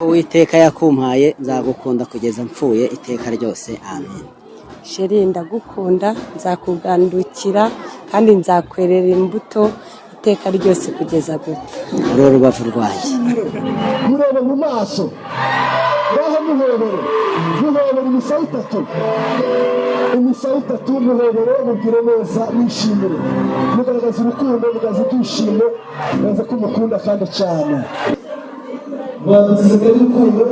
Uwiteka yakumpaye, nzagukunda kugeza mpfuye iteka ryose. Amen. Chéri, ndagukunda, nzakugandukira kandi nzakwerera imbuto iteka ryose kugeza gupfa. Uri urubavu rwanjye. Murebe mu maso ngaho, muhobere, muhobere imisaya itatu, imisaya itatu. Muhobere, mubwire neza, mwishimire, mugaragaza urukundo, mugaragaza ibyishimo, mugaragaza ko mukunda kandi cyane. Mwanditse y'urukundo.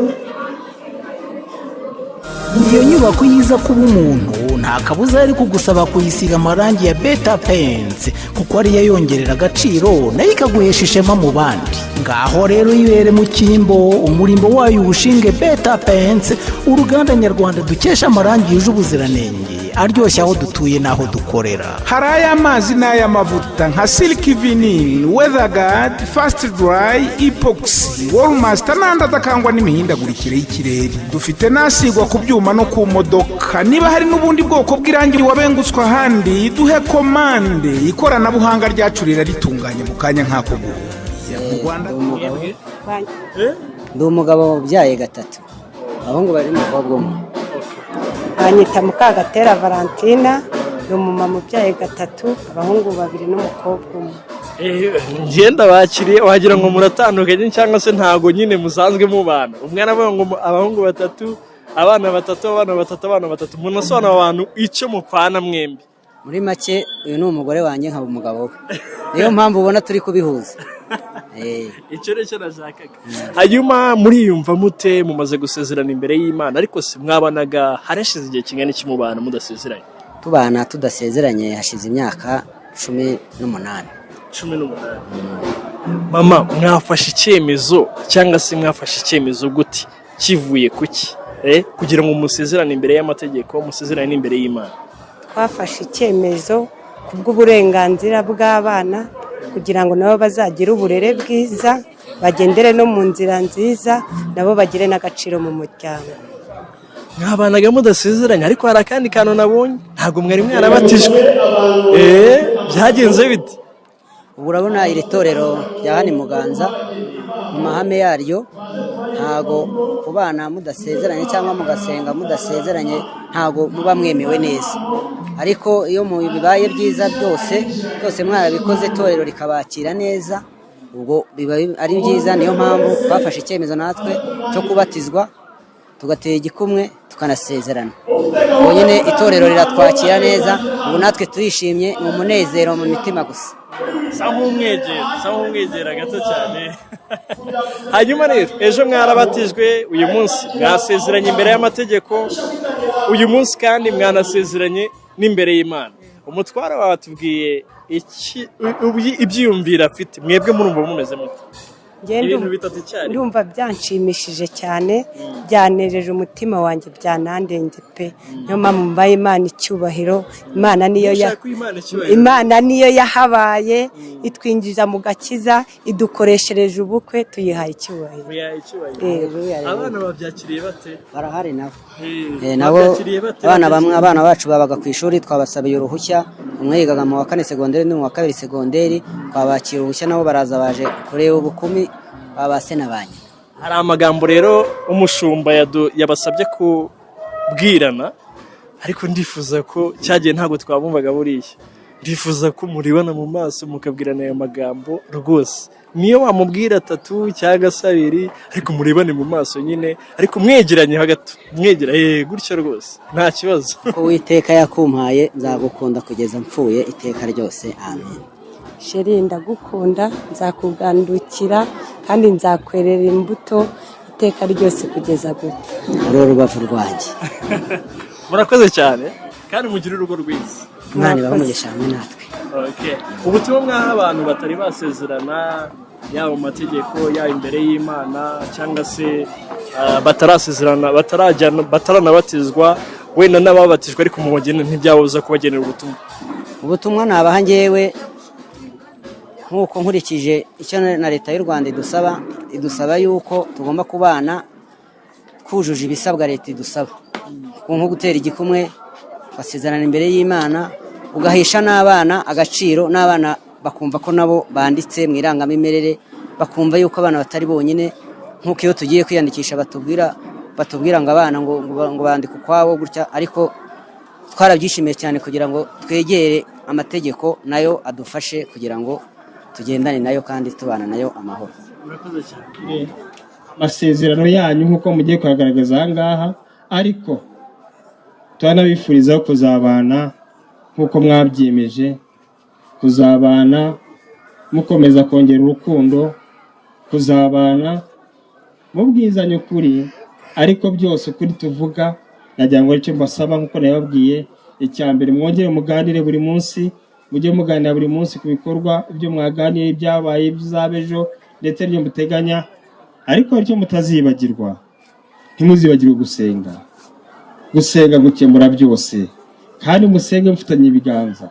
Iyo nyubako yiza kuba umuntu, nta kabuza yari kugusaba kuyisiga amarangi ya Beta Paints, kuko ariyo yongerera agaciro, nayo ikaguhesha ishema mu bandi. Ngaho rero yibere mu cyimbo, umurimbo wayo uwushinge Beta Paints, uruganda nyarwanda dukesha amarangi yuje ubuziranenge, aryoshye aho dutuye n'aho dukorera. Hari ay'amazi n'ay'amavuta nka Silk Vinyl, WeatherGuard, Fast Dry, Epoxy, Wallmaster n'andi adakangwa n'imihindagurikire y'ikirere. Dufite n'asigwa ku byuma no ku modoka. Niba hari n'ubundi bwoko bw'irangi wabengutswe ahandi, duhe komande, ikoranabuhanga ryacu riraritunganya mu kanya nk'ako guhumbya. Mu Rwanda. Ndi umugabo ubyaye gatatu, abahungu bari n'umukobwa umwe. Banyita Mukagatera Valentina, ni umumama ubyaye gatatu, abahungu babiri n'umukobwa umwe. Ngenda bakiriye, wagira ngo muratandukanye cyangwa se ntabwo nyine musanzwe mubana. Umwe aravuga ngo abahungu batatu, abana batatu, abana batatu, abana batatu. Umuntu asobanura abantu icyo mupfana mwembi. Muri make, uyu ni umugore wanjye, nkaba umugabo we, niyo mpamvu ubona turi kubihuza. Icyo ni cyo nashakaga. Hanyuma muriyumva mute mumaze gusezerana imbere y'Imana? Ariko se mwabanaga harashize igihe kingana iki mubana mudasezeranye? Tubana tudasezeranye hashize imyaka 18. 18. Mama, mwafashe icyemezo cyangwa se mwafashe icyemezo gute, kivuye kuki, kugira ngo musezerane imbere y'amategeko, musezerane n'imbere y'Imana? Twafashe icyemezo ku bw'uburenganzira bw'abana, kugira ngo nabo bazagire uburere bwiza, bagendere no mu nzira nziza, nabo bagire n'agaciro mu muryango. Mwabanaga mudasezeranye, ariko hari akandi kantu nabonye: ntabwo mwari mwarabatijwe. Byagenze bite? Ubu urabona iri torero rya hano i Muganza, mu mahame yaryo ntago kubana mudasezeranye cyangwa mugasenga mudasezeranye, ntago muba mwemewe neza. Ariko iyo mu bibaye byiza, byose byose mwarabikoze, itorero rikabakira neza, ubwo biba ari byiza. Niyo mpamvu twafashe icyemezo natwe cyo kubatizwa, tugatera igikumwe, tukanasezerana. Ubu nyine itorero riratwakira neza, ubu natwe turishimye, ni umunezero mu mitima gusa. Sa nk'umwegera gato cyane. Hanyuma rero ejo mwarabatijwe, uyu munsi mwasezeranye imbere y'amategeko, uyu munsi kandi mwanasezeranye n'imbere y'Imana. Umutwaro wawe atubwiye iki, ibyiyumviro afite? Mwebwe murumva mumeze mute? Njye Ibintu bitatu icyarimwe. Ndumva byanshimishije cyane, byanejeje umutima wanjye, byanandenze pe. Niyo mpamvu mbaye Imana icyubahiro. Imana niyo ya Ushaka Imana icyubahiro. Imana niyo yahabaye, itwinjiza mu gakiza, idukoreshereje ubukwe, tuyihaye icyubahiro. Muyaye icyubahiro. Haleluya. Abana babyakiriye bate? Barahari nabo. Nabo Babyakiriye bate? Abana bamwe, abana bacu babaga ku ishuri, twabasabiye uruhushya. Umwe yigaga mu wa kane segonderi, undi mu wa kabiri segonderi. Twabakira uruhushya, nabo baraza, baje kureba ubukumi baba se na ba nyina. Hari amagambo rero umushumba yabasabye kubwirana, ariko ndifuza ko cyagiye ntabwo twabumvaga buriya. Ndifuza ko murebana mu maso mukabwirana ayo magambo rwose, niyo wamubwira atatu cyangwa se abiri, ariko murebane mu maso nyine, ariko mwegeranye hagati, mwegera gutyo rwose, nta kibazo. Ko Uwiteka yakumpaye, nzagukunda kugeza mpfuye iteka ryose. Amen. Chéri, ndagukunda, nzakugandukira kandi nzakwerera imbuto iteka ryose kugeza gupfa. Uri urubavu rwanjye. Murakoze cyane kandi mugire urugo rwiza. Imana ibahe umugisha hamwe natwe. Okay. Ubutumwa mwaha abantu batari basezerana, yaba mu mategeko, yaba imbere y'Imana, cyangwa se batarasezerana, batarajyana, bataranabatizwa, wenda n'ababatijwe ariko mu bageni ntibyababuza kubagenera ubutumwa? Ubutumwa nabaha ngewe, nk'uko nkurikije icyo na Leta y'u Rwanda idusaba, idusaba yuko tugomba kubana twujuje ibisabwa Leta idusaba, nko gutera igikumwe, ugasezerana imbere y'Imana, ugahisha n'abana agaciro, n'abana bakumva ko nabo banditse mu irangamimerere, bakumva yuko abana batari bonyine. Nk'uko iyo tugiye kwiyandikisha batubwira ngo abana ngo bandike ukwabo gutya, ariko twarabyishimiye cyane kugira ngo twegere amategeko nayo adufashe kugira ngo tugendane nayo kandi tubana nayo amahoro. Murakoze cyane. Amasezerano yanyu nk'uko mugiye kuyagaragaza aha ngaha, ariko turanabifuriza kuzabana nk'uko mwabyiyemeje, kuzabana mukomeza kongera urukundo, kuzabana mubwizanye ukuri, ariko byose ukuri tuvuga. Nagira ngo icyo mbasaba, nk'uko nabibabwiye, icya mbere mwongere muganire buri munsi, mujye muganira buri munsi ku bikorwa, ibyo mwaganiriye, ibyabaye, ibizaba ejo, ndetse n'ibyo muteganya. Ariko icyo mutazibagirwa, ntimuzibagirwe gusenga. Gusenga gukemura byose, kandi musenge mufitanye ibiganza,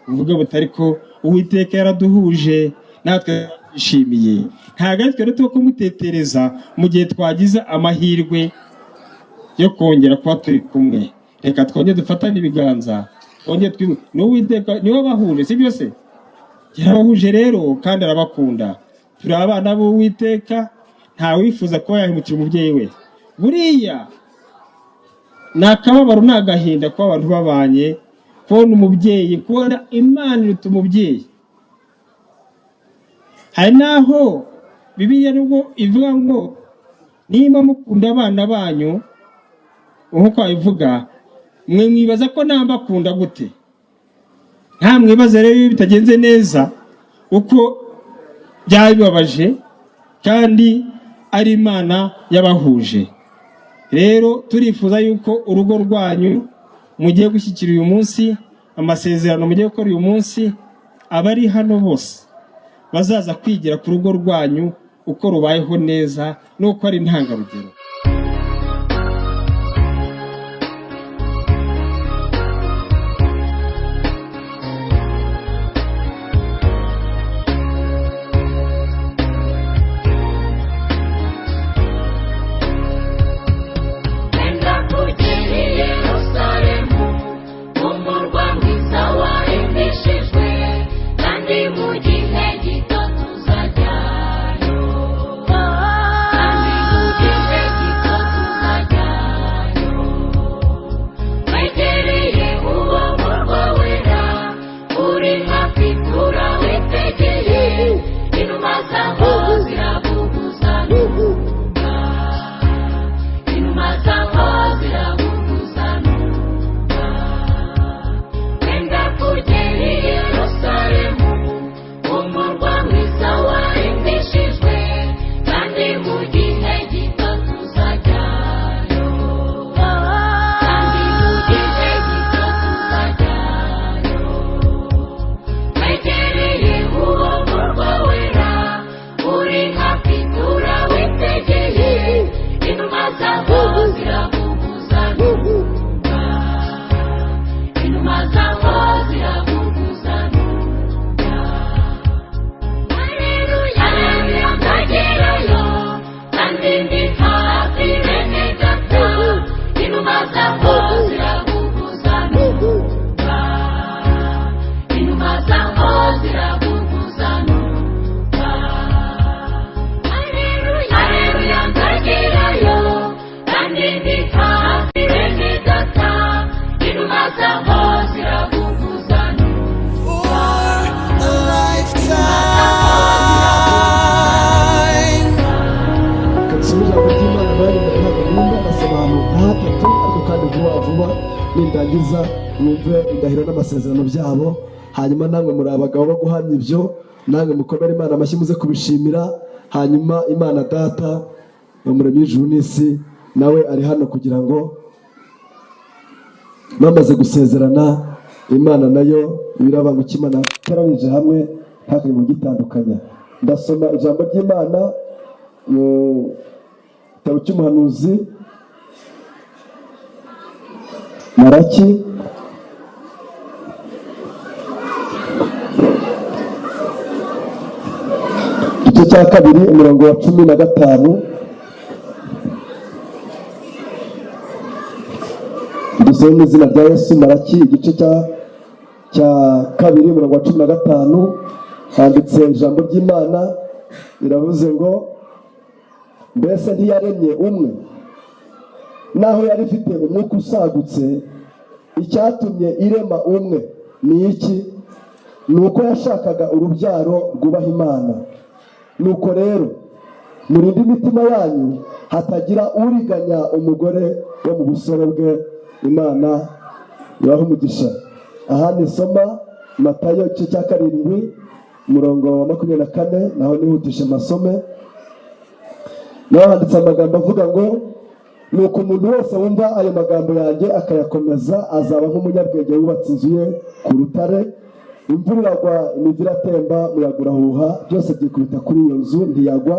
uvuge butari ko Uwiteka yaraduhuje natwe twishimiye. Ntabwo ari twe rero kumutetereza mu gihe twagize amahirwe yo kongera kuba turi kumwe. Reka twongere dufatane ibiganza, twongere twibuke n'Uwiteka niwe wabahuje, si byo se? Yarabahuje rero kandi arabakunda. Turi abana b'Uwiteka, ntawifuza kuba yahemukira umubyeyi we. Buriya ni akababaro, ni agahinda kuba abantu babanye, kubona umubyeyi, kubona Imana iruta umubyeyi. Hari n'aho Bibiliya nubwo ivuga ngo nimba mukunda abana banyu nk'uko babivuga, mwe mwibaza ko nambakunda gute? Nta mwibaza rero iyo bitagenze neza uko byaba bibabaje, kandi ari Imana yabahuje. Rero turifuza yuko urugo rwanyu mugiye gushyikira uyu munsi, amasezerano mugiye gukora uyu munsi, abari hano bose bazaza kwigira ku rugo rwanyu uko rubayeho neza n'uko ari intangarugero. Wenda kugera i Yerusalemu, umurwa mwiza warimbishijwe, kandi mu gihe gito tuzajyayo. Kandi mu gihe gito tuzajyayo. Twegereye uwo murwa wera, uri hafi turawitegeye, inuma zaho ziravuguza numva. Inuma zaho ziravuguza numva. Wenda kugera i Yerusalemu, umurwa mwiza warimbishijwe, kandi mu gihe gito tuzajyayo. Kandi mu gihe gito tuzajyayo. Twegereye uwo murwa wera, uri hafi turawitegeye, inuma zaho ziravuguza numva. Inuma zaho ziravuguza numva. Haleluya, haleluya, ndagerayo, kandi ndi hafi bene data, inuma zaho ziravuguza numva. Inuma zaho ziravuguza numva. Haleluya, haleluya, ndagerayo, kandi ndi hafi bene data, inuma zaho ziravuguza numva. Dusome ijambo ry'Imana. Bari ntabwo nimba ndasoma ahantu hatatu, ariko kandi vuba vuba nindangiza mwumve indahiro n'amasezerano byabo. Hanyuma namwe muri abagabo bo guhamya ibyo, namwe mukomere Imana amashyi muze kubishimira. Hanyuma Imana Data umuremyi w'ijuru n'isi nawe ari hano kugira ngo bamaze gusezerana, Imana nayo birabanga icyo Imana iteranije hamwe ntihakagire ugitandukanya. Ndasoma ijambo ry'Imana mu gitabo cy'umuhanuzi Maraki, igice cya 2, umurongo wa 15. Dusome mu izina rya Yesu. Maraki igice cya 2, umurongo wa 15, handitse ijambo ry'Imana riravuze ngo: Mbese ntiyaremye umwe? Naho yari ifite umwuka usagutse, icyatumye irema umwe ni iki? Ni uko yashakaga urubyaro rwubaha Imana. Nuko rero murinde imitima yanyu, hatagira uriganya umugore wo mu busore bwe. Imana ibahe umugisha. Aha nisoma Matayo igice cya 7, umurongo wa 24, naho nihutisha amasome. Naho handitse amagambo avuga ngo: "Nuko umuntu wese wumva ayo magambo yanjye akayakomeza azaba nk'umunyabwenge wubatse inzu ye ku rutare. Imvura iragwa, imivu iratemba, umuyaga urahuha, byose byikubita kuri iyo nzu, ntiyagwa,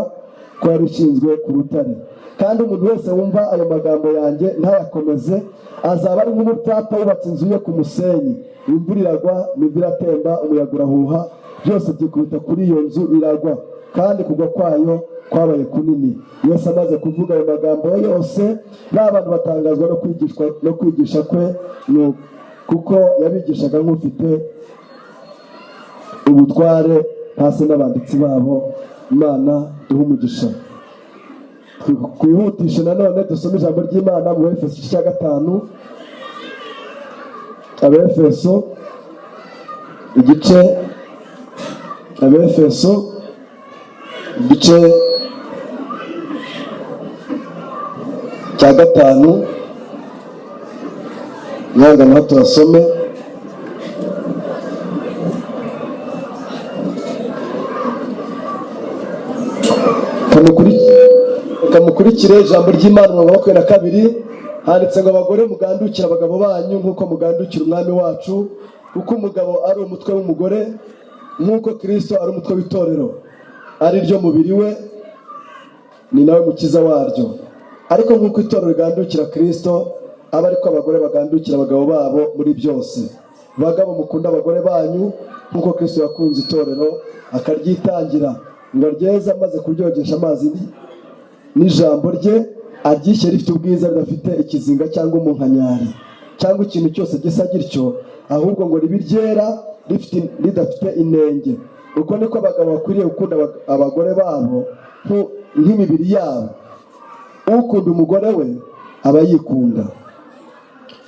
ko yari ishinzwe ku rutare. Kandi umuntu wese wumva ayo magambo yanjye ntayakomeze azaba ari nk'umupfapfa wubatse inzu ye ku musenyi. Imvura iragwa, imivu iratemba, umuyaga urahuha, byose byikubita kuri iyo nzu, iragwa, kandi kugwa kwayo kwabaye kunini." Yesu amaze kuvuga ayo magambo yose, n'abantu batangazwa no kwigishwa no kwigisha kwe, kuko yabigishaga nk'ufite ubutware, hasi n'abanditsi babo. Imana duhe umugisha. Twihutishe nanone dusome ijambo ry'Imana mu Efeso igice cya 5. Abefeso igice, Abefeso igice cya 5, mwihangane tuhasome. Kamukurikire ijambo ry'Imana mu 22, handitse ngo: "Abagore, mugandukira abagabo banyu nk'uko mugandukira Umwami wacu, kuko umugabo ari umutwe w'umugore, nk'uko Kristo ari umutwe w'itorero, ari ryo mubiri we, ni nawe mukiza waryo. Ariko nk'uko itorero rigandukira Kristo, aba ariko abagore bagandukira abagabo babo muri byose. Bagabo, mukunda abagore banyu nk'uko Kristo yakunze itorero akaryitangira, ngo aryeze amaze kuryogesha amazi n'ijambo rye, aryishye rifite ubwiza, ridafite ikizinga cyangwa umunkanyari cyangwa ikintu cyose gisa gityo, ahubwo ngo ribe iryera, ridafite inenge. Uko niko abagabo bakwiriye gukunda abagore babo nk'imibiri yabo. Ukunda umugore we aba yikunda,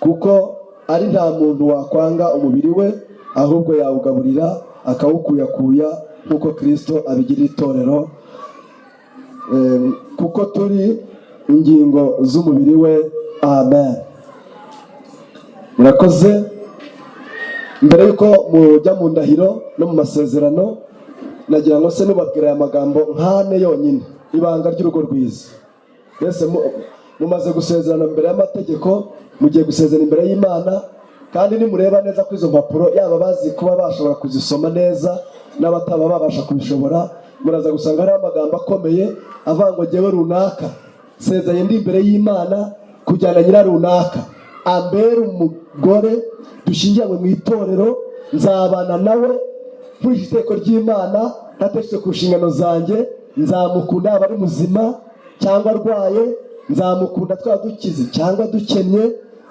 kuko ari nta muntu wakwanga umubiri we, ahubwo yawugaburira akawukuyakuya, nk'uko Kristo abigirira itorero, kuko turi ingingo z'umubiri we." Amen. Murakoze. Mbere yuko mujya mu ndahiro no mu masezerano, nagira ngo se nubabwira aya magambo nkane yonyine: ibanga ry'urugo rwiza. Mbese mumaze gusezerana imbere y'amategeko, mugiye gusezerana imbere y'Imana, kandi nimureba neza kuri izo mpapuro, yaba bazi kuba bashobora kuzisoma neza n'abataba babasha kubishobora, muraza gusanga hariho amagambo akomeye avuga ngo: "Jyewe runaka nsezeranye ndi imbere y'Imana kujyana nyira runaka, ambere umugore, dushyingiranywe mu itorero, nzabana nawe nkurikije iteko ry'Imana, ntateshutse ku nshingano zanjye, nzamukunda yaba ari muzima cyangwa arwaye, nzamukunda twaba dukize cyangwa dukennye,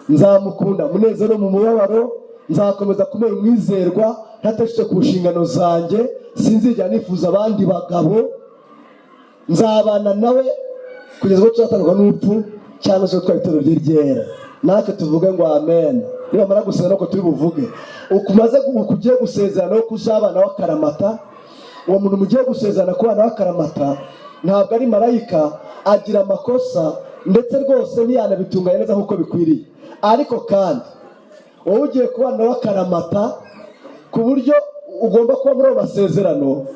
nzamukunda munezero mu mubabaro, nzakomeza kumera umwizerwa ntateshutse ku nshingano zanjye, sinzigera nifuza abandi bagabo, nzabana nawe kugeza ubwo tuzatandukana n'urupfu cyangwa se twari itorero rye ryera." Natwe tuvuge ngo amen. Nibamara gusezerana uko turi buvuge, ukumaze ugiye gusezerana wo kuzabana w'akaramata, uwo muntu mugiye gusezerana kubana w'akaramata ntabwo ari marayika, agira amakosa, ndetse rwose ntiyanabitunganya neza nk'uko bikwiriye. Ariko kandi wowe ugiye kubana w'akaramata, ku buryo ugomba kuba muri ayo masezerano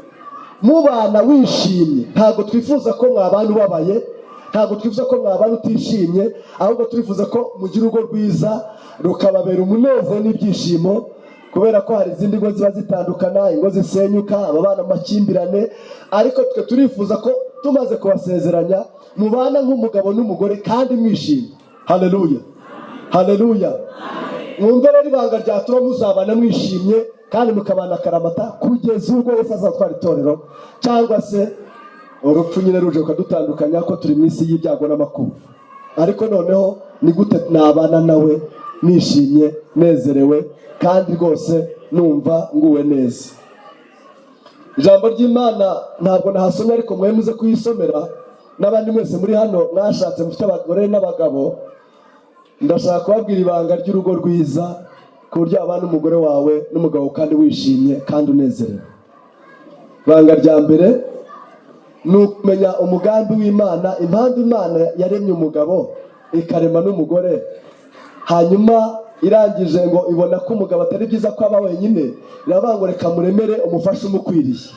mubana wishimye. Ntabwo twifuza ko mwabana ubabaye, ntabwo twifuza ko mwabana utishimye, ahubwo turifuza ko mugira urugo rwiza rukababera umunezero n'ibyishimo, kubera ko hari izindi ngo ziba zitandukana, ingo zisenyuka, ababana mu makimbirane. Ariko twe turifuza ko tumaze kubasezeranya mubana nk'umugabo n'umugore kandi mwishimye. Haleluya, haleluya. Mwumve rero ibanga ryatuma muzabana mwishimye kandi mukabana akaramata kugeza ubwo Yesu azatwara itorero, cyangwa se urupfu nyine ruje rukadutandukanya, ko turi mu isi y'ibyago n'amakuba. Ariko noneho ni gute nabana nawe nishimye, nezerewe, kandi rwose numva nguwe neza? Ijambo ry'Imana ntabwo nahasomye, ariko mwe muze kuyisomera. N'abandi mwese muri hano mwashatse, mufite abagore n'abagabo, ndashaka kubabwira ibanga ry'urugo rwiza, ku buryo wabana umugore wawe n'umugabo kandi wishimye kandi unezerewe. Ibanga rya mbere ni ukumenya umugambi w'Imana, impamvu Imana yaremye umugabo ikarema n'umugore, hanyuma irangije ngo ibona ko umugabo atari byiza ko aba wenyine, iravuga ngo reka muremere umufasha umukwiriye.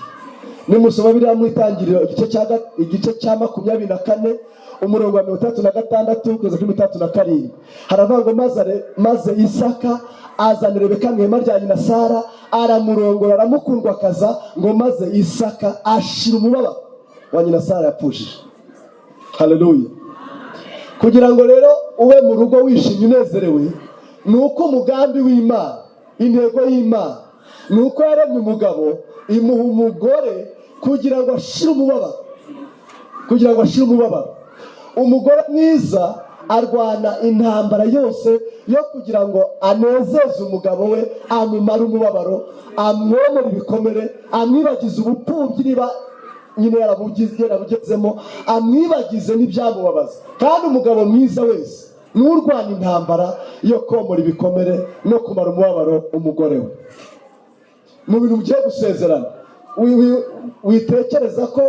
Nimusoma biriya mu Itangiriro, igice cya 24, umurongo wa 66 kugeza kuri 67, haravuga ngo maze Isaka azana Rebeka mu ihema rya nyina Sara, aramurongora, aramukundwakaza, ngo maze Isaka ashira umubabaro wa nyina Sara yapfushije. Haleluya! Kugira ngo rero ube mu rugo wishimye, unezerewe, ni uko umugambi w'Imana, intego y'Imana ni uko yaremye umugabo, imuha umugore kugira ngo ashire umubabaro, kugira ngo ashire umubabaro. Umugore mwiza arwana intambara yose yo kugira ngo anezeze umugabo we, amumare umubabaro, amwomore ibikomere, amwibagize ubupfubyi niba nyine yarabugezemo, amwibagize n'ibyamubabaza. Kandi umugabo mwiza wese n'urwana intambara yo komora ibikomere no kumara umubabaro umugore we. Mu bintu ugiye gusezerana, witekereza ko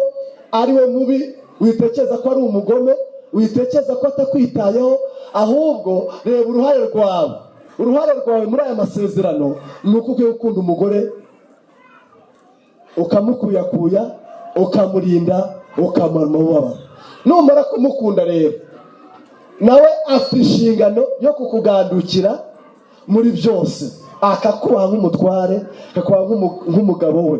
ari we mubi, witekereza ko ari umugome, witekereza ko atakwitayeho, ahubwo reba uruhare rwawe. Uruhare rwawe muri aya masezerano ni uko ukwiye gukunda umugore, ukamukuyakuya, ukamurinda, ukamara umubabaro. Numara kumukunda rero, nawe afite inshingano yo kukugandukira muri byose, akakubaha nk'umutware, akakubaha nk'umugabo we.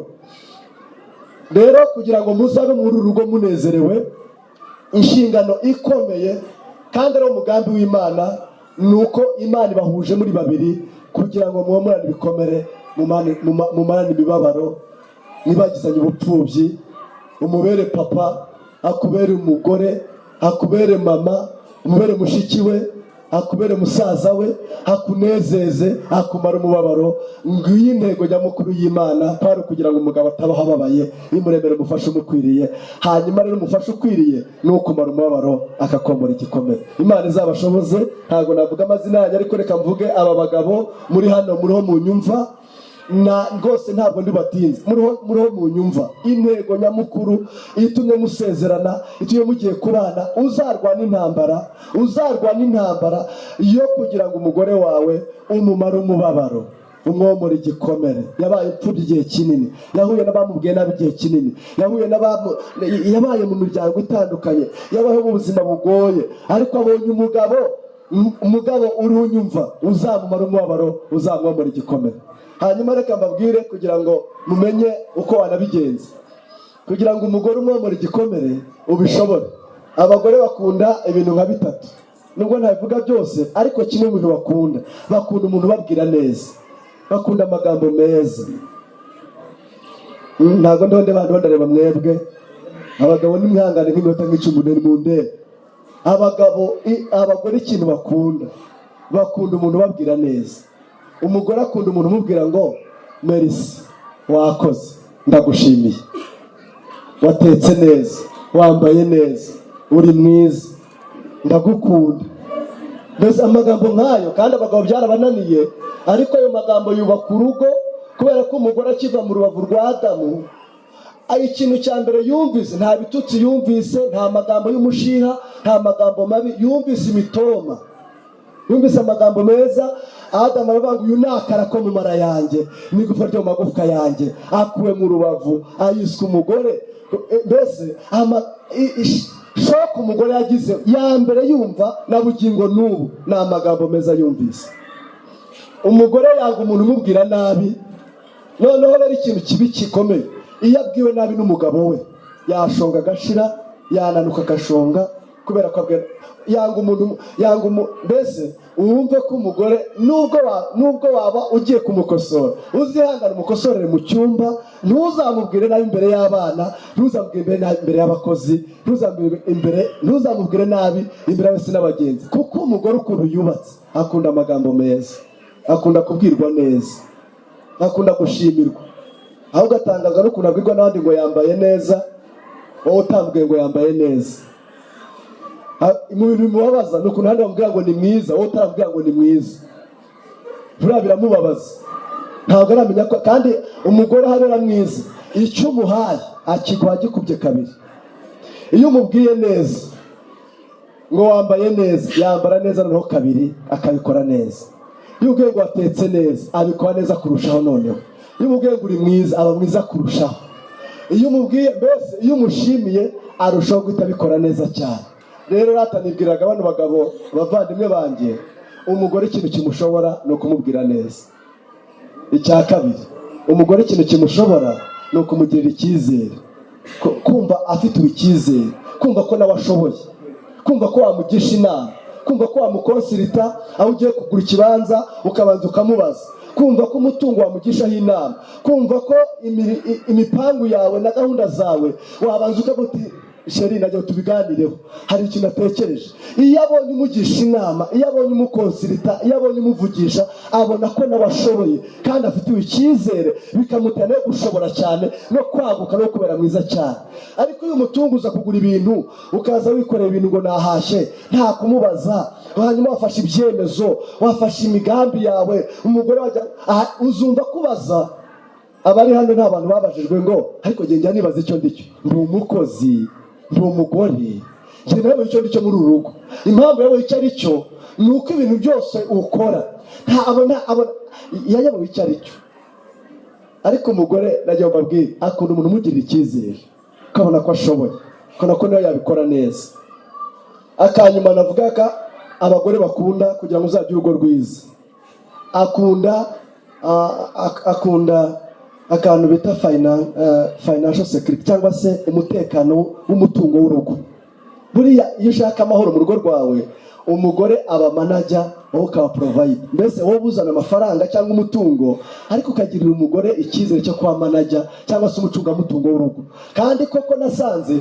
Rero kugira ngo muzabe muri uru rugo munezerewe, inshingano ikomeye kandi ari umugambi w'Imana ni uko Imana ibahuje muri babiri kugira ngo mwomorane ibikomere, mumarane imibabaro, mwibagizanye ubupfubyi, umubere papa, akubere umugore, akubere mama, umubere mushiki we, akubere musaza we, akunezeze, akumara umubabaro. Ngiyi intego nyamukuru y'Imana, kwari kugira ngo umugabo atabaho ababaye, imuremere umufasha umukwiriye. Hanyuma rero umufasha ukwiriye ni ukumara umubabaro, akakomora igikomere. Imana izabashoboze. Ntabwo navuga amazina yanyu, ariko reka mvuge aba bagabo muri hano, muriho mu nyumva na rwose ntabwo ndi batinze, muriho mu nyumva. Intego nyamukuru itumye musezerana, itumye mugiye kubana, uzarwana intambara, uzarwana intambara yo kugira ngo umugore wawe umumare umubabaro, umwomore igikomere. Yabaye imfubyi igihe kinini, yahuye n'abamubwiye nabi igihe kinini, yabaye mu miryango itandukanye, yabayeho mu buzima bugoye, ariko abonye umugabo uri unyumva uzamumara umubabaro, uzamwomora igikomere. Hanyuma reka mbabwire kugira ngo mumenye uko wanabigenza kugira ngo umugore umwomore igikomere ubishobore. Abagore bakunda ibintu nka bitatu, nubwo ntabivuga byose, ariko kimwe mu bintu bakunda, bakunda umuntu ubabwira neza, bakunda amagambo meza. Ntabwo ndiho ndeba, ndareba mwebwe abagabo, nimwihangane nk'iminota nk'icumi mu ndebe. Abagabo, abagore ikintu bakunda, bakunda umuntu ubabwira neza. Umugore akunda umuntu umubwira ngo merci, wakoze, ndagushimiye, watetse neza, wambaye neza, uri mwiza, ndagukunda. Mbese amagambo nk'ayo. Kandi abagabo byarabananiye, ariko ayo magambo yubaka urugo, kubera ko umugore akiva mu rubavu rwa Adamu, ikintu cya mbere yumvise, nta bitutsi yumvise, nta magambo y'umushiha, nta magambo mabi yumvise, imitoma yumvise, amagambo meza. Adamu aravuga ngo uyu ni akara ko mu mara yanjye n'igufa ryo mu magufwa yanjye, akuwe mu rubavu ayiswe umugore. Mbese shock umugore yagize ya mbere yumva na bugingo n'ubu ni amagambo meza yumvise. Umugore yanga umuntu umubwira nabi. Noneho rero ikintu kibi gikomeye, iyo abwiwe nabi n'umugabo we, yashonga agashira, yananuka agashonga, kubera ko abwira yanga umuntu, yanga mbese wumve ko umugore nubwo waba ugiye kumukosora, uzihangane umukosorere mu cyumba, ntuzamubwire nabi imbere y'abana, ntuzamubwire nabi imbere y'abakozi, ntuzamubwire nabi imbere y'abasi n'abagenzi. Kuko umugore ukuntu yubatse, akunda amagambo meza, akunda kubwirwa neza, akunda gushimirwa. Aho ugatangazwa n'ukuntu abwirwa n'abandi ngo yambaye neza, wowe utambwiye ngo yambaye neza. Mu bintu bimubabaza ni ukuntu hano bamubwira ngo ni mwiza, wowe utaramubwira ngo ni mwiza, buriya biramubabaza. Ntabwo aramenya ko kandi umugore ahabera mwiza, icyo umuhaye akiguha gikubye kabiri. Iyo umubwiye neza ngo wambaye neza, yambara neza noneho kabiri, akabikora neza. Iyo ubwiye ngo watetse neza, abikora neza kurushaho noneho. Iyo umubwiye ngo uri mwiza, aba mwiza kurushaho. Iyo umubwiye mbese, iyo umushimiye, arushaho guhita abikora neza cyane. Rero rata nibwiraga bano bagabo bavandimwe banjye, umugore ikintu kimushobora ni ukumubwira neza. Icya kabiri, umugore ikintu kimushobora ni ukumugirira icyizere, kumva afitiwe icyizere, kumva ko nawe ashoboye, kumva ko wamugisha inama, kumva ko wamuconsulta aho ugiye kugura ikibanza ukabanza ukamubaza, kumva ko umutungo wamugishaho inama, kumva ko imipangu yawe na gahunda zawe wabanza ukavuga uti: "Chéri, najya tubiganireho, hari ikintu atekereje." Iyo abonye umugisha inama, iyo abonye umuconsulta, iyo abonye umuvugisha, abona ko nawe ashoboye kandi afitiwe icyizere, bikamutera no gushobora cyane no kwaguka no kubera mwiza cyane. Ariko iyo umutunguza kugura ibintu, ukaza wikoreye ibintu ngo nahashye, nta kumubaza, hanyuma wafashe ibyemezo, wafashe imigambi yawe, umugore wajya aha, uzumva kubaza. Abari hano nta bantu babajijwe ngo: "Ariko njya nibaza icyo ndicyo, ndi umukozi, ndi umugore, njye nawe icyo ndicyo muri uru rugo?" Impamvu yawe icyo ari cyo ni uko ibintu byose ukora ntabona abona yayobowe icyo ari cyo. Ariko umugore, nagira ngo mbabwire, akunda umuntu umugirira icyizere, ukabona ko ashoboye, ukabona ko nawe yabikora neza. Akanyuma navuga ka abagore bakunda kugira ngo uzagire urugo rwiza, akunda akantu bita financial security cyangwa se umutekano w'umutungo w'urugo. Buriya iyo ushaka amahoro mu rugo rwawe, umugore aba manager, wowe ukaba provider. Mbese wowe uzana amafaranga cyangwa umutungo, ariko ukagirira umugore icyizere cyo kuba manager cyangwa se umucungamutungo w'urugo. Kandi koko nasanze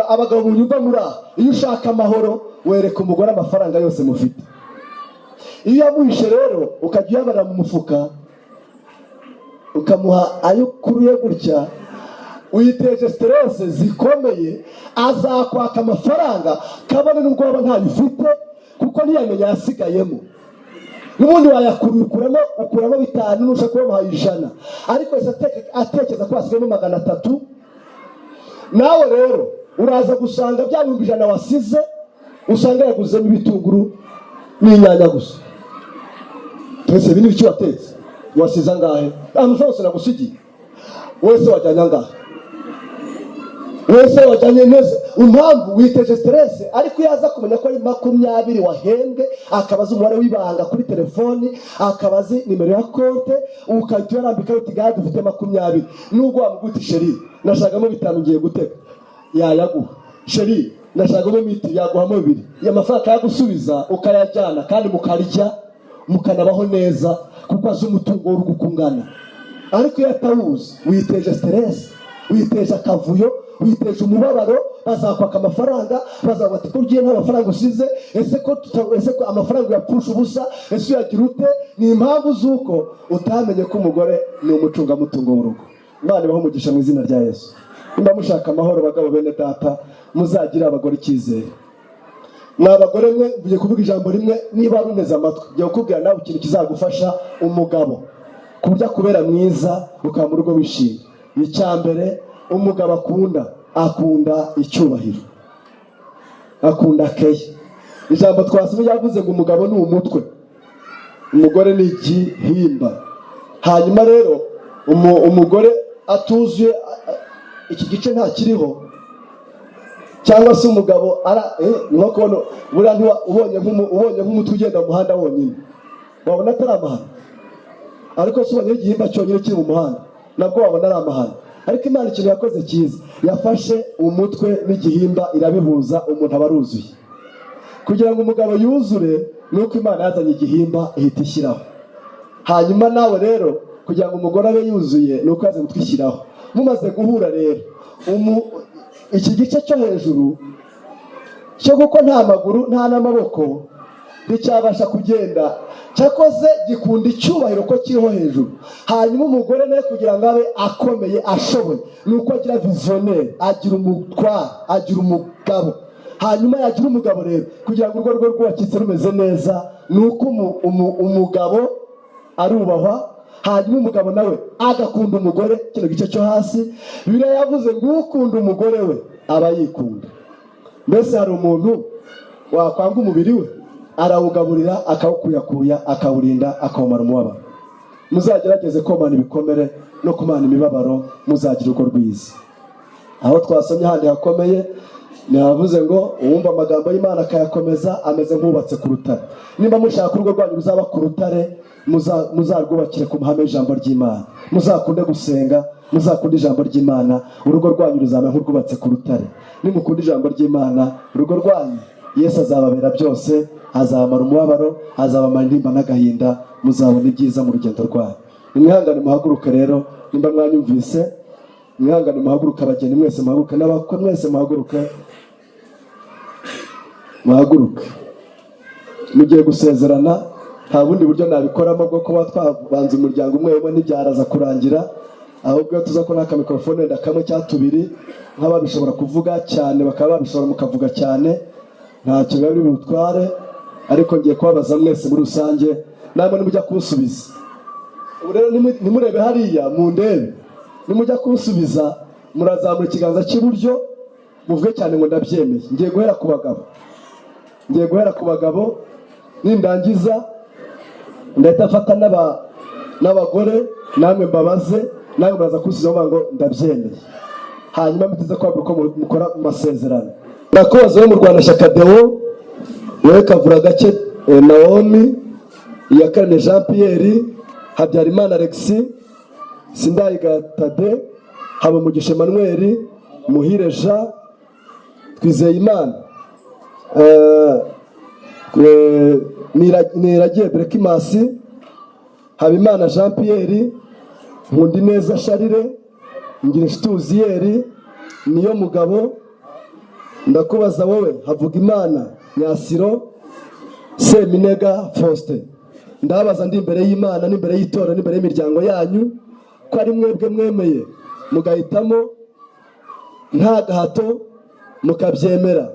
abagabo munyumva muri aha, iyo ushaka amahoro wereka umugore amafaranga yose mufite. Iyo yamuhishe rero, ukajya uyabarira mu mufuka, ukamuha ayo ukuruye gutya, uyiteje stress zikomeye. Azakwaka amafaranga kabone n'ubwo waba ntayo ufite, kuko ntiyamenya yasigayemo. N'ubundi wayakuruye, ukuramo 5, nushaka kuba wamuhaye 100, ariko wese atekereza ko hasigayemo 300. Nawe rero uraza gusanga bya 100,000 wasize, usanga yaguzemo ibitunguru n'inyanya gusa. Twese ibi ni ibiki watetse? Wasize angahe? Amafaranga yose nagusigiye wese wajyanye angahe? Wese wajyanye neza. Impamvu witeje stress. Ariko iyo aza kumenya ko ari 20 wahembwe, akaba azi umubare w'ibanga kuri telefoni, akaba azi nimero ya konte, ukahita uyarambika uti: "Gahe dufite 20." Nubwo wamubwira uti: "Chéri, nashakamo 5 ngiye guteka," yayaguha. "Chéri, nashakamo miti," yaguhamo 2. Iyo mafaranga akayagusubiza, ukayajyana, kandi mukarya mukanabaho neza, kuko azi umutungo w'urugo uko ungana. Ariko iyo atawuzi, witeje stress, witeje akavuyo, witeje umubabaro. Bazakwaka amafaranga, bazavuga ati: "Ko ugiye nta mafaranga usize? Ese ko amafaranga uyapfusha ubusa? Ese uyagira ute?" Ni impamvu z'uko utamenye ko umugore ni umucungamutungo w'urugo. Imana ibahe umugisha mu izina rya Yesu. Nimba mushaka amahoro, bagabo bene data, muzagire abagore icyizere. Mwa abagore mwe, mvuye kuvuga ijambo rimwe, niba runeze amatwi, ngiye kukubwira nawe ikintu kizagufasha umugabo ku buryo akubera mwiza, ukaba mu rugo wishimye. Icya mbere umugabo akunda, akunda icyubahiro, akunda keya. Ijambo twasomye yavuze ngo umugabo ni umutwe, umugore ni igihimba. Hanyuma rero umugore atuzuye, iki gice ntakiriho, cyangwa se umugabo ara ni nko kubona buriya ubonye nk'umutwe ugenda mu muhanda wonyine, wabona atari amahano? Ariko se ubonye igihimba cyonyine kiri mu muhanda, nabwo wabona ari amahano. Ariko Imana ikintu yakoze cyiza, yafashe umutwe n'igihimba irabihuza, umuntu aba aruzuye. Kugira ngo umugabo yuzure, ni uko Imana yazanye igihimba ihita ishyiraho. Hanyuma nawe rero, kugira ngo umugore abe yuzuye, ni uko yazanye umutwe ishyiraho. Mumaze guhura rero, iki gice cyo hejuru cyo, kuko nta maguru nta n'amaboko, nticyabasha kugenda. Cyakoze gikunda icyubahiro ko kiriho hejuru. Hanyuma umugore nawe, kugira ngo abe akomeye ashoboye, ni uko agira visionnaire, agira umutware, agira umugabo. Hanyuma yagira umugabo rero, kugira ngo urugo rwe rwubakitse rumeze neza, ni uko umugabo arubahwa, hanyuma umugabo nawe agakunda umugore. Kino gice cyo hasi Bibiliya yavuze ngo ukunda umugore we aba yikunda. Mbese hari umuntu wakwanga umubiri we? Arawugaburira, akawukuyakuya, akawurinda, akawumara umubabaro. Muzagerageze komana ibikomere no kumana imibabaro, muzagira urugo rwiza. Aho twasomye handi hakomeye ntihavuze ngo uwumva amagambo y'Imana akayakomeza ameze nk'ubatse ku rutare. Nimba mushaka urugo rwanyu ruzaba ku rutare, muzarwubakire ku mahame y'ijambo ry'Imana. Muzakunde gusenga, muzakunde ijambo ry'Imana, urugo rwanyu ruzaba nk'urwubatse ku rutare. Nimukunda ijambo ry'Imana, urugo rwanyu Yesu azababera byose, azabamara umubabaro, azabamara intimba n'agahinda, muzabona ibyiza mu rugendo rwanyu. Nimwihangane muhaguruke rero, nimba mwanyumvise, mwihangane muhaguruke, abageni mwese muhaguruke, n'abakwe mwese muhaguruke, muhaguruke. Mugiye gusezerana, nta bundi buryo nabikoramo bwo kuba twabanza umuryango umwe umwe ntibyaraza kurangira, ahubwo iyo tuza kubona aka mikorofone wenda kamwe cyangwa tubiri, nk'ababishobora kuvuga cyane bakaba babishobora mukavuga cyane, ntacyo biba biri butware. Ariko ngiye kubabaza mwese muri rusange, namwe nimujya kunsubiza. Ubu rero nimurebe hariya mundebe, nimujya kunsubiza murazamura ikiganza cy'iburyo muvuge cyane ngo ndabyemeye. Ngiye guhera ku bagabo, ngiye guhera ku bagabo, nindangiza ndahita mfata n'abagore, namwe mbabaze, namwe muraza kunsubiza muvuga ngo ndabyemeye. Hanyuma mutize kwabura uko mukora mu masezerano. Ndakubaza wo mu Rwanda Deo, wowe Kavura Gake Naomi, Iyakaremye Jean Pierre, Habyarimana Alexis, Sindayiga Tade, Habumugisha Emmanuel, Muhire Jean, Twizeyimana, Niragiye Berekimasi, Habimana Jean Pierre, Nkundineza Charire, Ngirinshuti Uziyeri, Niyo Mugabo. Ndakubaza wowe Havugimana Nyasiro, Seminega Faustin. Ndabaza ndi imbere y'Imana n'imbere y'itorero n'imbere y'imiryango yanyu ko ari mwebwe mwemeye mugahitamo nta gahato, mukabyemera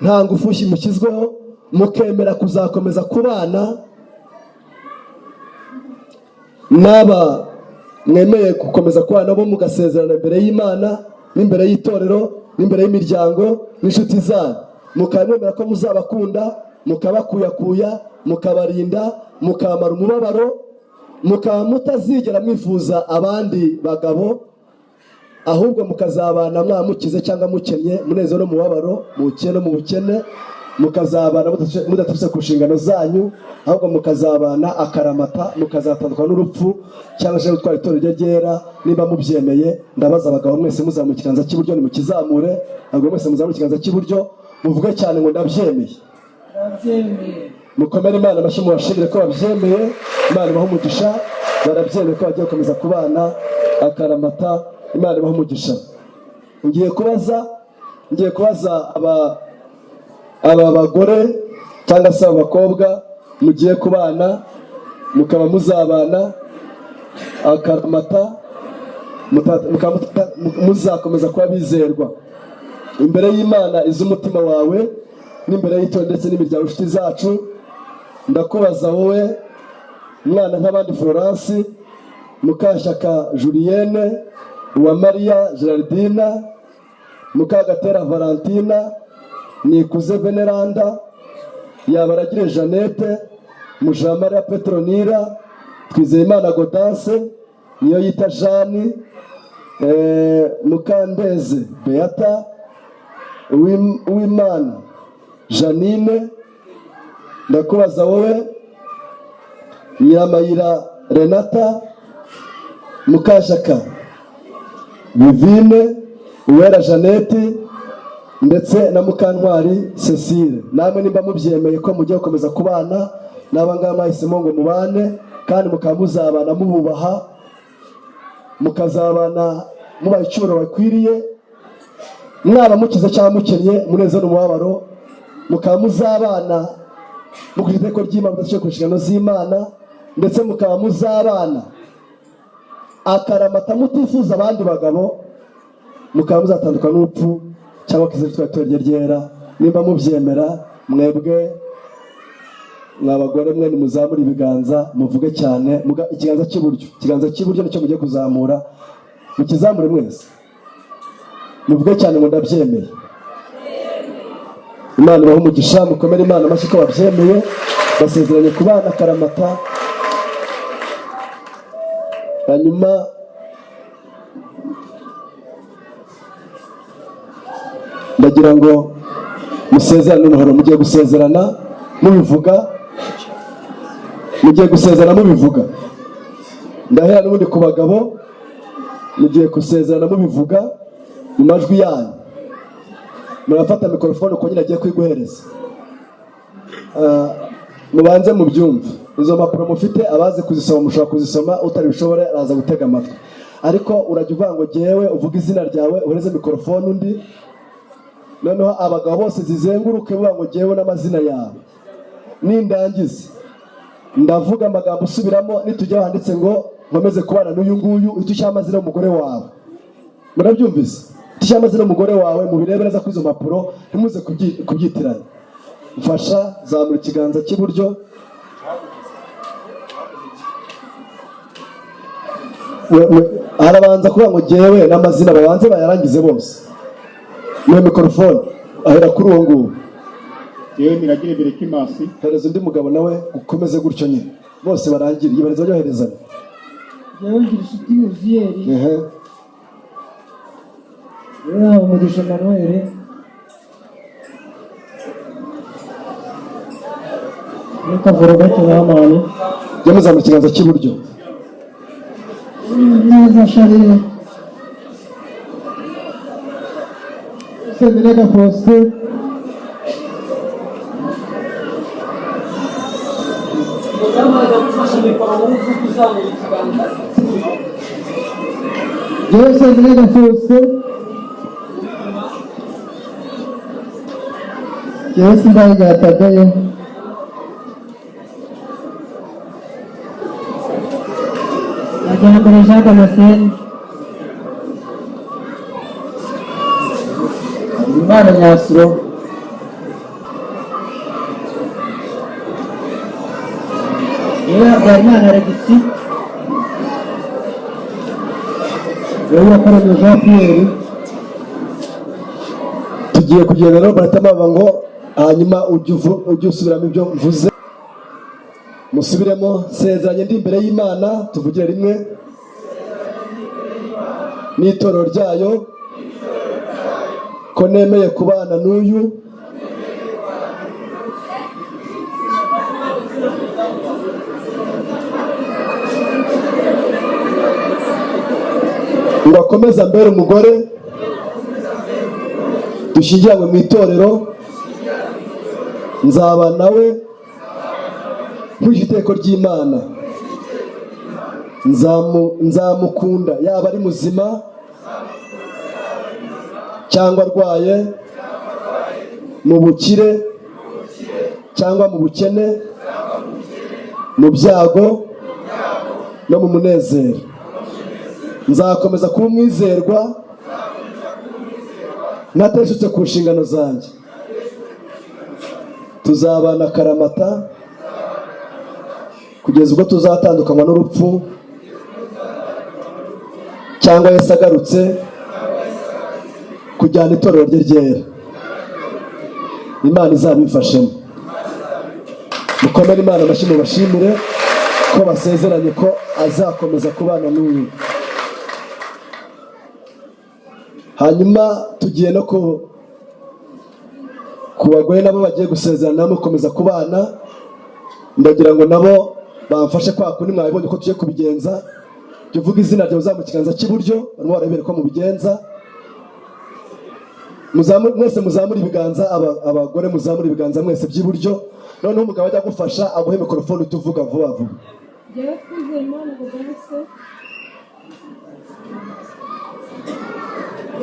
nta ngufu mushyizweho, mukemera kuzakomeza kubana n'aba mwemeye gukomeza kubana nabo, mugasezerana imbere y'Imana n'imbere y'itorero n'imbere y'imiryango n'inshuti zanyu, mukaba ko muzabakunda, mukabakuyakuya, mukabarinda, mukamara umubabaro, mukaba mutazigera mwifuza abandi bagabo, ahubwo mukazabana mwamukize cyangwa mukennye, munezero no mubabaro, mu bukene no mu bukene, mukazabana mudaturutse ku nshingano zanyu, ahubwo mukazabana akaramata, mukazatandukana n'urupfu cyangwa se gutwara itorero ryera. Nimba mubyemeye, ndabaza abagabo mwese muzamura ikiganza cy'iburyo, nimukizamure. Abagabo mwese muzamure ikiganza cy'iburyo, muvuge cyane ngo ndabyemeye. Mukomere Imana amashyi, mubashimire ko babyemeye. Imana ibahe umugisha, barabyemeye ko bagiye gukomeza kubana akaramata. Imana ibahe umugisha. Ngiye kubaza aba bagore cyangwa se aba bakobwa mugiye kubana, mukaba muzabana akaramata, muzakomeza kuba bizerwa imbere y'Imana iz'umutima wawe n'imbere y'itorero ndetse n'imiryango inshuti zacu. Ndakubaza wowe mwana nk'abandi Florence, Mukashyaka Julienne, Uwamariya Gerardina, Mukagatera Valentina, Nikuze Veneranda, Yabaragire Jeannette, Mujamariya Petronira, Twizeyimana Godanse, niyo yita Jeanne, Mukandeze Beata, Uwimana Janine. Ndakubaza wowe Nyiramayira Renata, Mukashyaka Vivine, Uwera Jeannette ndetse na Mukantwari Cecile. Namwe nimba mubyemeye ko mugiye gukomeza kubana n'aba ngaba mwahisemo ngo mubane, kandi mukaba muzabana mububaha, mukazabana mubaha icyubahiro bakwiriye, mwaba mukize cyangwa mukennye, munezero n'umubabaro, mukaba muzabana mukurikije itegeko ry'Imana, mudashyira ku nshingano z'Imana, ndetse mukaba muzabana akaramata mutifuza abandi bagabo, mukaba muzatandukana n'urupfu Cyangwa Kizito twari itorero ryera. Nimba mubyemera, mwebwe mwa bagore mwe, nimuzamure ibiganza, muvuge cyane. Ikiganza cy'iburyo, ikiganza cy'iburyo nicyo mugiye kuzamura. Mukizamure mwese, muvuge cyane ngo ndabyemeye. Imana ibahe umugisha. Mukomere Imana amashyi ko babyemeye, basezeranye kubana akaramata. Hanyuma ndagira ngo musezerane noneho. Mugiye gusezerana mubivuga, mugiye gusezerana mubivuga. Ndahera n'ubundi ku bagabo. Mugiye gusezerana mubivuga mu majwi yanyu. Murafata mikorofone uko nyine agiye kuyiguhereza. Mubanze mubyumve. Izo mpapuro mufite, abazi kuzisoma mushobora kuzisoma, utarabishobora araza gutega amatwi. Ariko urajya uvuga ngo jyewe, uvuge izina ryawe, uhereze mikorofone undi. Noneho abagabo bose zizenguruke buvuga ngo jyewe n'amazina yawe. Nindangiza ndavuga amagambo usubiramo. Nitujya handitse ngo nkomeze kubana n'uyu nguyu, uhita ushyiraho amazina y'umugore wawe. Murabyumvise? Ushyiraho amazina y'umugore wawe. Mubirebe neza kuri izo mpapuro, ntimuze kubyitiranya. Mfasha, zamura ikiganza cy'iburyo. Harabanza kuvuga ngo jyewe n'amazina, babanze bayarangize bose. Niyo mikorofone ahera kuri uwo nguwo. Yewe Niragire Berekimasi. Hereza undi mugabo nawe, ukomeze gutyo nyine, bose barangire, yibareza byoherezanya. Jyewe Ngirinshuti Uziyeri. Ehe. Jyewe Umugisha Emmanuel. Jyewe Kavurugake Namani. Jya muzamura ikiganza cy'iburyo. Neza Charles. Seminega Faustin. Jyewe Seminega Faustin. Jyewe Sindayigaya Tadeyo. Majyambere Jean Damascene. Imana Nyasuro. Jyewe Habyarimana Alexis. Jyewe Yakoranye Jean Pierre. Tugiye kugenda rero, barahita bavuga ngo hanyuma ujye usubiramo ibyo mvuze. Musubiremo: nsezeranye ndi imbere y'Imana, tuvugire rimwe, n'itorero ryayo, ko nemeye kubana n'uyu ngo akomeze ambere umugore, dushyingiranywe mu itorero. Nzaba nawe nkurikije iteko ry'Imana. Nzamukunda yaba ari muzima cyangwa arwaye, mu bukire cyangwa mu bukene, mu byago no mu munezero. Nzakomeza kuba umwizerwa ntateshutse ku nshingano zanjye. Tuzabana akaramata kugeza ubwo tuzatandukanywa n'urupfu cyangwa Yesu agarutse kujyana itorero rye ryera. Imana izabimfashemo. Mukomere Imana amashyi, mubashimire ko basezeranye ko azakomeza kubana n'uyu. Hanyuma tugiye no ku bagore, nabo bagiye gusezerana mukomeza kubana. Ndagira ngo nabo bamfashe kwa kundi mwabibonye ko tugiye kubigenza. Jya uvuga izina ryawe uzamuka ikiganza cy'iburyo, barimo barabibera ko mubigenza. Mwese muzamure ibiganza, abagore muzamure ibiganza mwese by'iburyo. Noneho umugabo ajya agufasha, aguhe mikorofone, uhite uvuga vuba vuba. Jyewe Twizeyimana Gaudence.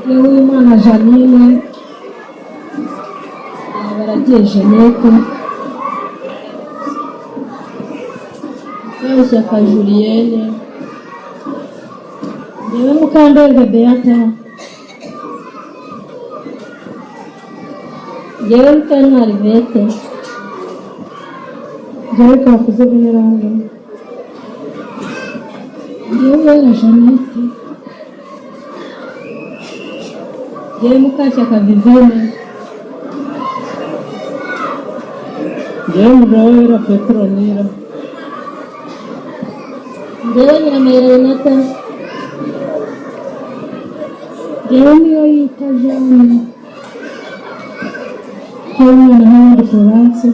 Jyewe Uwimana Janine. Baragiye Jeannette. Mukashyaka Julienne. Jyewe Mukandoli Beata. Njyewe Mukantwari Ivete. Njyewe Kakuze Veneranda. Njyewe Uwera Jeannette. Njyewe Mukashyaka Vivine. Njyewe Mugabowera Petronira. Njyewe Nyiramayira Renata. Njyewe Niyoyita Jeanne. Njyewe Mwanahanga Florence.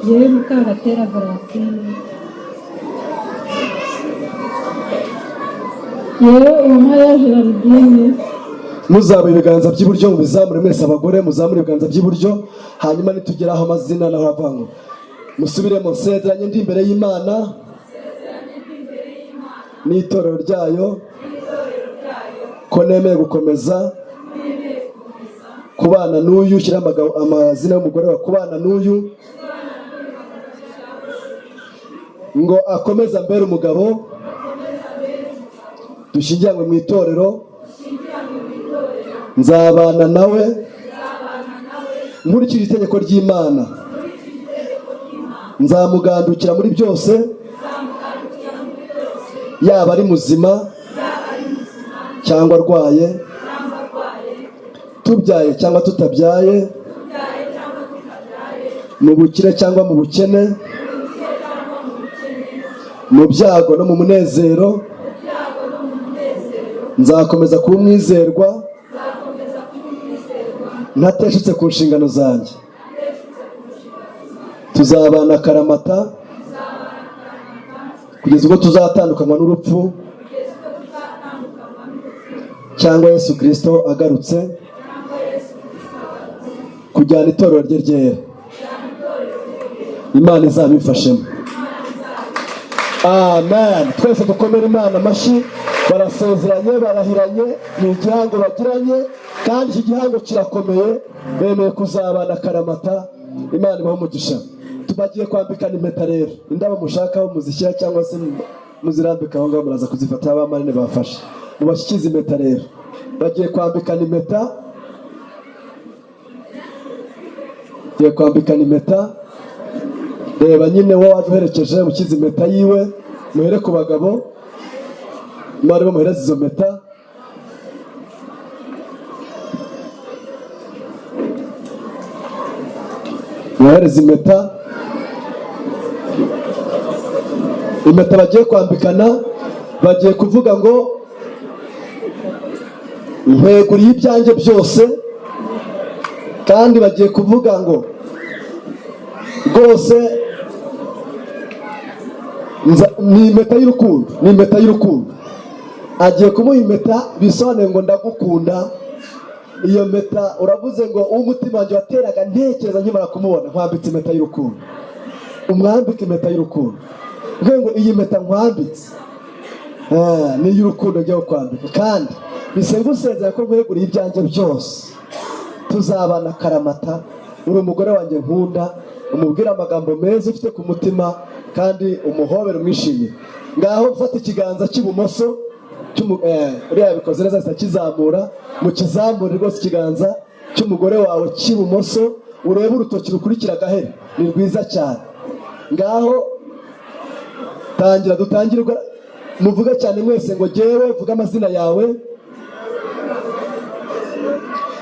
Njyewe Mukagatera Valentine. Njyewe Uwamariya Gerardine. Muzamura ibiganza by'iburyo, mubizamure mwese. Abagore muzamure ibiganza by'iburyo, hanyuma nitugeraho amazina naho aravuga ngo musubiremo: nsezeranye ndi imbere y'Imana n'itorero ryayo ko nemeye gukomeza kubana n'uyu, shyira amazina y'umugore wa, kubana n'uyu ngo akomeze ambere umugabo, dushyingiranywe mu itorero, nzabana nawe nkurikije itegeko ry'Imana, nzamugandukira muri byose, yaba ari muzima cyangwa arwaye, tubyaye cyangwa tutabyaye, mu bukire cyangwa mu bukene, mu byago no mu munezero, nzakomeza kuba umwizerwa ntateshutse ku nshingano zanjye, tuzabana akaramata kugeza ubwo tuzatandukanywa n'urupfu cyangwa Yesu Kirisito agarutse kujyana itorero rye ryera. Imana izabifashemo, amen. Twese dukomere Imana amashyi. Barasezeranye, barahiranye, ni igihango bagiranye, kandi iki gihango kirakomeye. Bemeye kuzabana akaramata. Imana ibahe umugisha. Tubagiye kwambikana impeta rero. Indabo mushaka aho muzishyira cyangwa se muzirambika aho ngaho, muraza kuzifata. Abamarine bafashe, mubashyikize impeta rero. Bagiye kwambikana impeta, bagiye kwambikana impeta. Reba nyine wowe waje uherekeje, ukize impeta yiwe. Muhere ku bagabo, mwari bamuhereza izo mpeta. Muhereza impeta. Impeta bagiye kwambikana, bagiye kuvuga ngo nkweguriye ibyanjye byose, kandi bagiye kuvuga ngo rwose ni impeta y'urukundo, ni impeta y'urukundo. Agiye kumuha impeta, bisobanuye ngo ndagukunda. Iyo mpeta uravuze ngo uw'umutima wanjye wateraga ntekereza nkimara kumubona, nkwambitse impeta y'urukundo. Umwambike impeta y'urukundo, uvuge ngo iyi mpeta nkwambitse ni iy'urukundo ngiye kukwambika, kandi bisegusezera ko nkweguriye ibyanjye byose, tuzabana akaramata, uri umugore wanjye nkunda. Umubwire amagambo meza ufite ku mutima, kandi umuhobere umwishimire. Ngaho ufata ikiganza cy'ibumoso, uriya yabikoze neza, ahita akizamura. Mukizamure rwose ikiganza cy'umugore wawe cy'ibumoso, urebe urutoki rukurikira agahera, ni rwiza cyane. Ngaho tangira, dutangire, muvuge cyane mwese ngo jyewe, vuga amazina yawe,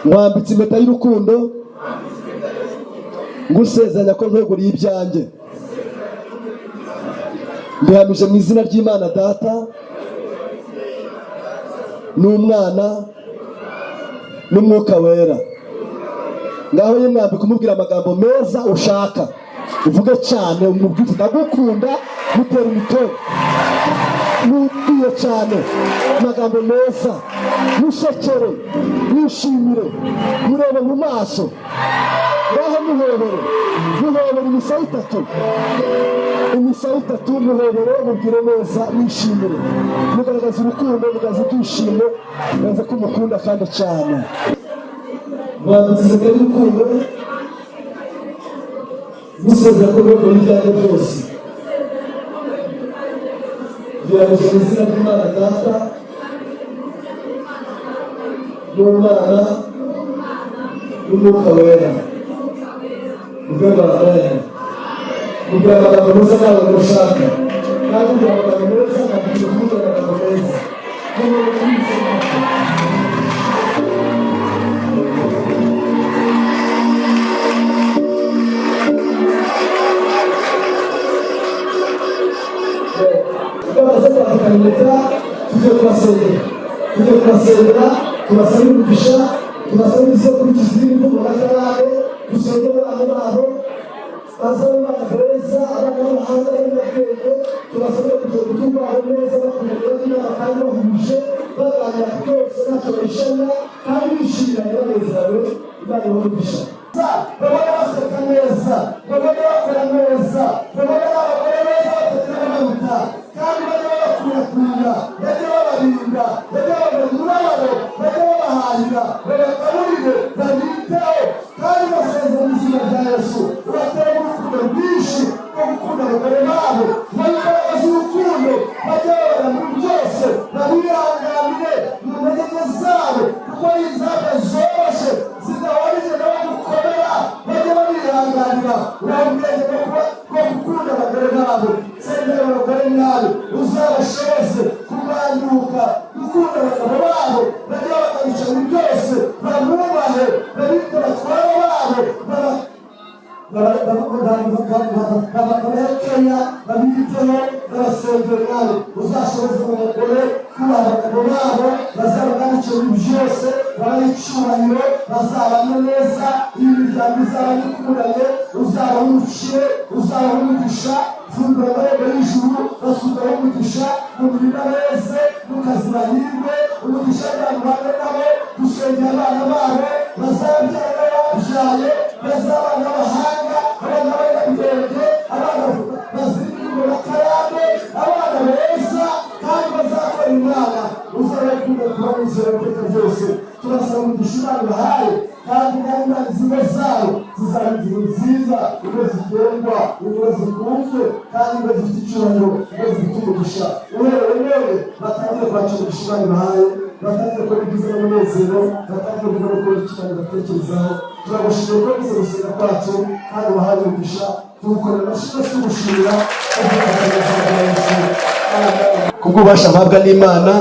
nkwambitse impeta y'urukundo, ngusezeranya ko nkweguriye ibyanjye, mbihamije mu izina ry'Imana Data n'Umwana n'Umwuka Wera. Ngaho yimwambika, umubwira amagambo meza ushaka, uvuge cyane, umubwire uti ndagukunda, mutera imitoma, mubwiye cyane amagambo meza, musekere, mwishimire, murebe mu maso. Ngaho muhobere, muhobere imisaya itatu, imisaya itatu, muhobere, mubwire neza, mwishimire, mugaragaza urukundo, mugaragaza ibyishimo, mugaragaza ko mukunda kandi cyane. Mwambitse impeta y'urukundo, musezera ko rwego y'ibyanjye byose, bihamije mu izina ry'Imana Data n'Umwana N'Umwuka Wera. Muvuge ngo amen. Mubwira amagambo meza ntabwo mushaka, kandi ubwira amagambo meza ntabwo kuvuga amagambo meza. Bamaze kwandika impeta, tujye kubasengera, tujye kubasengera, tubasabire umugisha, tubasabire isoko kizira imvugo na karande, dusengere abana babo bazabe abana beza, abana b'abahanga n'abanyabwenge. Tubasabire kugira guturwaho neza, bakumva inama kandi bahuje, baganira ku byose ntacyo bahishanya, kandi bishimiranye, banezerewe. Imana ibahe umugisha. Babone baseka neza, babone bakora neza, babone ari abagore beza batagira amavuta, kandi bajye babakurakurira, bajye babarinda, bajye babagura umurabaro, bajye babahahira, babagaburire, babiteho, kandi basezera mu izina rya Yesu. Ubatera urukundo rwinshi rwo gukunda abagore babo, imbaraga z'urukundo, bajye babara muri byose, babihanganire mu ntege nke zabo, kuko ari inzamba zoroshye zidahorije nabo gukomera, bajye babihanganira. Uraha ubwenge bwo gukunda abagore babo. Sendera abagore nabi, uzabashoboze kuganduka, gukunda abagabo babo, bajye babagaruka muri byose, babubahe, babite abatware babo, babakeya, babiteho, babasengere nabi. Uzashoboze abagore kubaha abagabo babo, bazabagarukire muri byose, babahe icyubahiro, bazabane neza, iyi miryango izaba ikuranye, uzabaha ubukire, uzabaha umugisha. Fungura amarembo y'ijuru, basukaho umugisha mu mirima beze, mu kazi bahirwe, umugisha w'abantu bane nabo. Dusengera abana babo bazabyara n'ababyaye, bazabana b'abahanga, abana b'abanyabwenge, abana bazira imvugo na karande, abana beza kandi bazakora Imana. Uzabakunda kuba mwizera iteka ryose. Turasaba umugisha Imana ibahaye, kandi nawe Imana izigo zabo zizaba inzira nziza, ingo zikundwa, ingo zikunzwe, kandi ingo zifite icyubahiro, ingo zifite umugisha. Uhereye none batangire kwakira umugisha Imana ibahaye, batangire kubona ibyiza n'umunezero, batangire kubona uko icyo Imana ibatekerezaho. Turagushimira ko bize gusenga kwacu kandi wahaye umugisha, tuwukorera amashyi tugushimira. Kubw'ububasha mpabwa n'Imana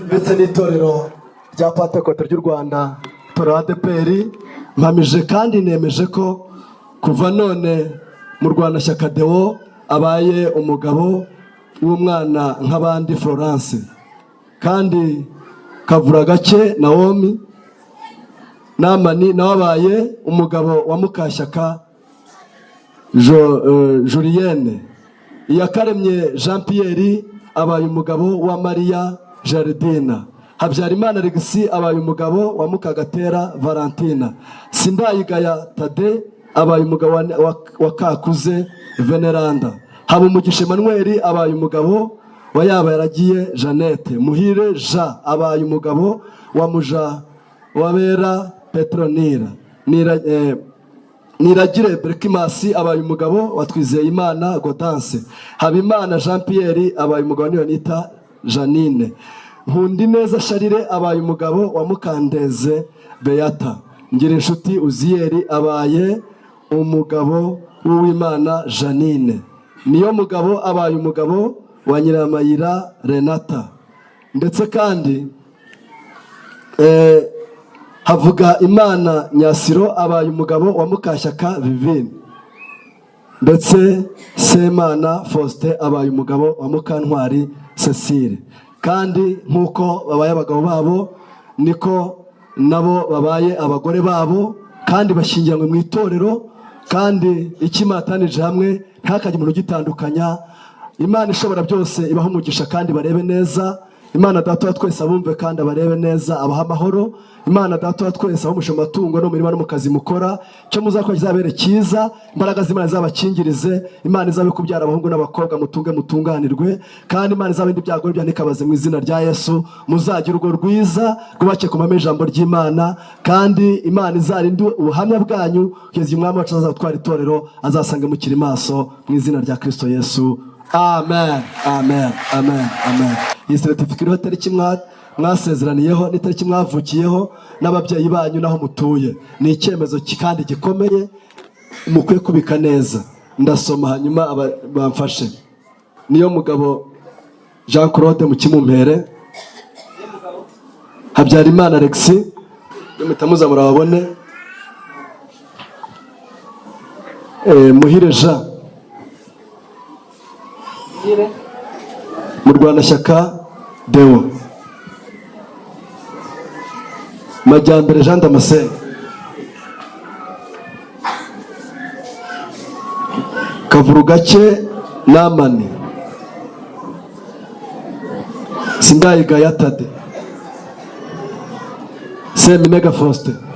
ndetse n'itorero rya Pantekote ry'u Rwanda, itorero ADEPR, mpamije kandi nemeje ko kuva none mu Rwandashyaka Deo abaye umugabo w'umwana nk'abandi Florence, kandi Kavura Gake Naomi Namani nawe abaye umugabo wa Mukashyaka Julienne. Iyakaremye Jean Pierre abaye umugabo wa Maria Jardina. Habyarimana Alexis abaye umugabo wa Mukagatera Valentina. Sindayigaya Tade abaye umugabo wa Kakuze Veneranda. Habumugisha Emmanuel abaye umugabo wa Yaba Yaragiye Jeannette. Muhire Jean abaye umugabo wa Muja Wabera Petronira. Niragire Berkimasi abaye umugabo wa Twizeyimana Godanse. Habimana Jean Pierre abaye umugabo wa Niyonita Janine. Nkundineza Sharire abaye umugabo wa Mukandeze Beata. Ngirinshuti Uziyeri abaye umugabo w'Uwimana Janine. Niyo mugabo abaye umugabo wa Nyiramayira Renata. Ndetse kandi Havuga Imana Nyasiro abaye umugabo wa Mukashyaka Vivine. Ndetse Semana Faustin abaye umugabo wa Mukantwari Cecile. Kandi nk'uko babaye abagabo babo, niko nabo babaye abagore babo, kandi bashyingiranywe mu itorero, kandi icyo Imana yatanije hamwe ntihakagire umuntu ugitandukanya. Imana ishobora byose ibahe umugisha kandi barebe neza. Imana Data wa twese abumve kandi abarebe neza, abahe amahoro. Imana Data wa twese abahe umugisha mu matungo no mu mirima no mu kazi mukora, icyo muzakora kizabere cyiza, imbaraga z'Imana zizabakingirize, Imana izabe kubyara abahungu n'abakobwa, mutunge mutunganirwe, kandi Imana izabe indi byago byanikabaze mu izina rya Yesu. Muzagire urugo rwiza rwubake ku mahame y'ijambo ry'Imana, kandi Imana izarinde ubuhamya bwanyu kugeza igihe Umwami wacu azatwara itorero, azasange mukiri maso mu izina rya Kristo Yesu. Amen, amen, amen, amen. Iyi certificate iriho tariki Mwasezeraniyeho n'itariki mwavukiyeho n'ababyeyi banyu n'aho mutuye. Ni icyemezo kandi gikomeye mukwiye kubika neza. Ndasoma, hanyuma bamfashe. Niyo mugabo Jean Claude, mukimumpere. Habyarimana Alexis, mutamuza murababone. Muhire Jean, Murwanashyaka Deo, Majyambere Jean Damascene, Kavurugake Namani, Sindayigaya Tade, Seminega Faustin.